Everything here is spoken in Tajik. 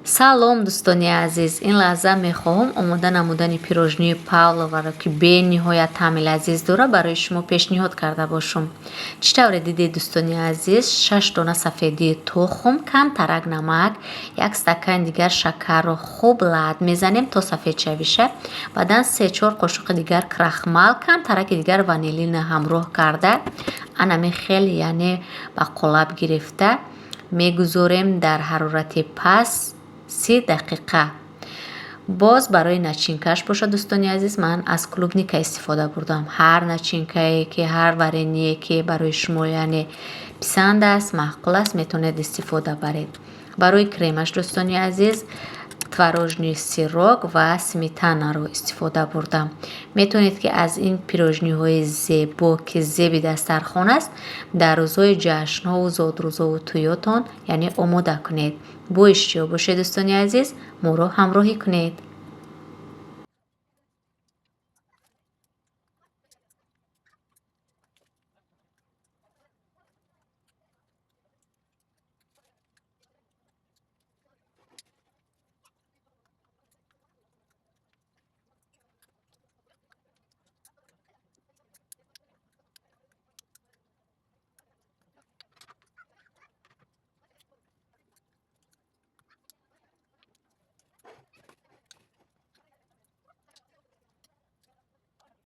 Салом, дӯстони азиз! Ин лаҳза мехоҳам омода намудани пирожнии павловаро, ки бениҳоят таъми лазиз дорад, барои шумо пешниҳод карда бошам. Чӣ тавре дидед, дӯстони азиз, шаш дона сафедии тухм, камтарак намак, як стакан дигар шакарро хуб лат мезанем, то сафед шавиша. Баъдан се-чор қошуқи дигар крахмал, камтараки дигар ванилинро ҳамроҳ карда, анами хел, яъне ба қолаб гирифта мегузорем дар ҳарорати паст 30 дақиқа. Боз барои начинкаш бошад, дӯстони азиз, ман аз клубника истифода бурдам. Ҳар начинкае ки, ҳар варенье ки барои шумо, яъне, писанд аст, маъқул аст, метавонед истифода баред. Барои кремаш, дӯстони азиз, творожный сырок ва сметанаро истифода бурдам. Метавонед, ки аз ин пирожниҳои зебо, ки зеби дастархон аст, дар рӯзҳои ҷашнҳову зодрӯзову тӯётон, яъне, омода кунед. Бо иштиёқ бошед, дӯстони азиз, моро ҳамроҳӣ кунед.